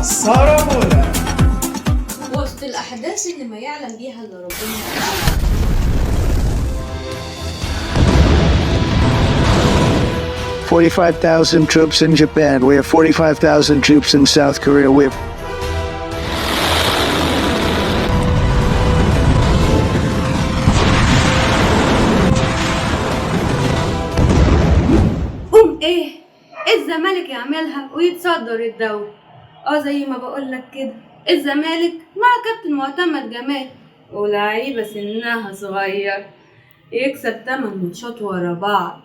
سارة مولا. وسط الأحداث اللي ما يعلم بيها إلا ربنا. 45,000 troops in Japan. We have 45,000 troops in South Korea. We have قوم ايه الزمالك يعملها ويتصدر الدوري. زي ما بقولك كده، الزمالك مع كابتن معتمد جمال ولاعيبه سنها صغير يكسب 8 ماتشات ورا بعض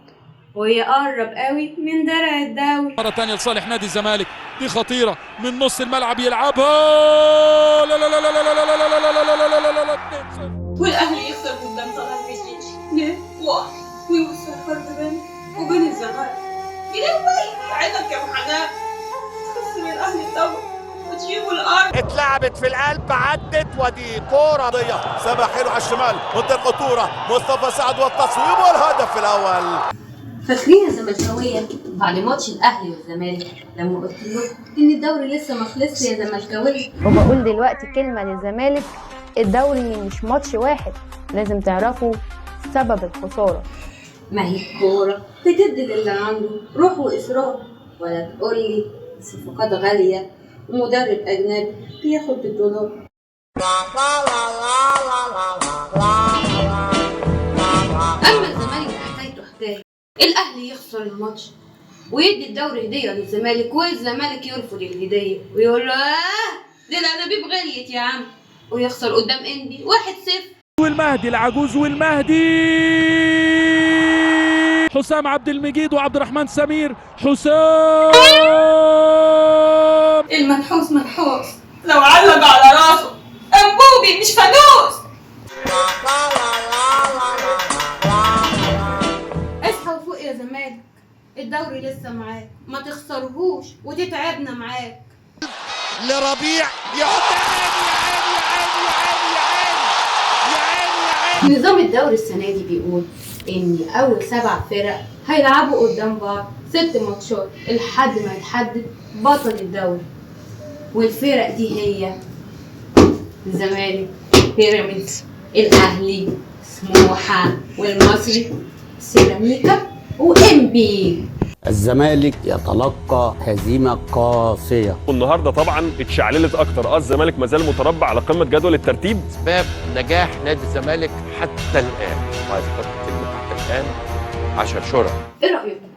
ويقرب قوي من درع الدوري. مرة تانية لصالح نادي الزمالك، دي خطيرة من نص الملعب يلعبها، لا لا لا لا لا لا لا لا لا لا لا لا لا. والاهلي يخسر قدام طلائع الجيش 2-1 ويوصل فرق بينه وبين الزمالك. يا عينك يا ابو حنان، تخسر الاهلي الدوري وتجيبوا الارض. اتلعبت في القلب، عدت، ودي كورة ضيع سبع حلو على الشمال، منطقة خطورة، مصطفى سعد والتصويب والهدف الاول. فاكرين يا زملكاويه بعد ماتش الاهلي والزمالك لما قلت لكم ان الدوري لسه ما خلصش يا زملكاويه؟ وبقول دلوقتي كلمة للزمالك، الدوري مش ماتش واحد، لازم تعرفوا سبب الخسارة. ما هي الكورة بتدي للي عنده روح واصرار، ولا تقولي صفقات غالية ومدرب اجنبي بياخد بالدولار. اما الزمالك ده حكايته حكاية، الاهلي يخسر الماتش ويدي الدوري هديه للزمالك، والزمالك يرفض الهدية ويقول له دي الانابيب غليت يا عم، ويخسر قدام انبي 1-0. والمهدي العجوز والمهدي، حسام عبد المجيد وعبد الرحمن سمير، حسام المنحوس منحوس لو علق على راسه انبوبي مش فانوس. اصحى وفوق يا زمالك، الدوري لسه معاك، ما تخسرهوش وتتعبنا معاك. لربيع يحط، عيني يا عيني يا عيني يا عيني يا عيني يا عيني. نظام الدوري السنة دي بيقول إن أول 7 فرق هيلعبوا قدام بعض 6 ماتشات لحد ما يتحدد بطل الدوري، والفرق دي هي الزمالك، بيراميدز، الأهلي، سموحة، والمصري، سيراميكا، وإنبي. الزمالك يتلقى هزيمة قاسية. والنهارده طبعا اتشعللت اكتر، الزمالك مازال متربع على قمة جدول الترتيب. اسباب نجاح نادي الزمالك حتى الان، وعايز احط كلمة حتى الان عشان شهرة. ايه رايكم؟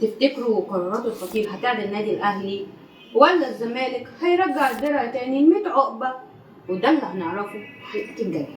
تفتكروا قرارات الخطيب هتعدل النادي الاهلي ولا الزمالك هيرجع الدرع تاني ل 100 عقبه؟ وده اللي هنعرفه الحلقة الجاية.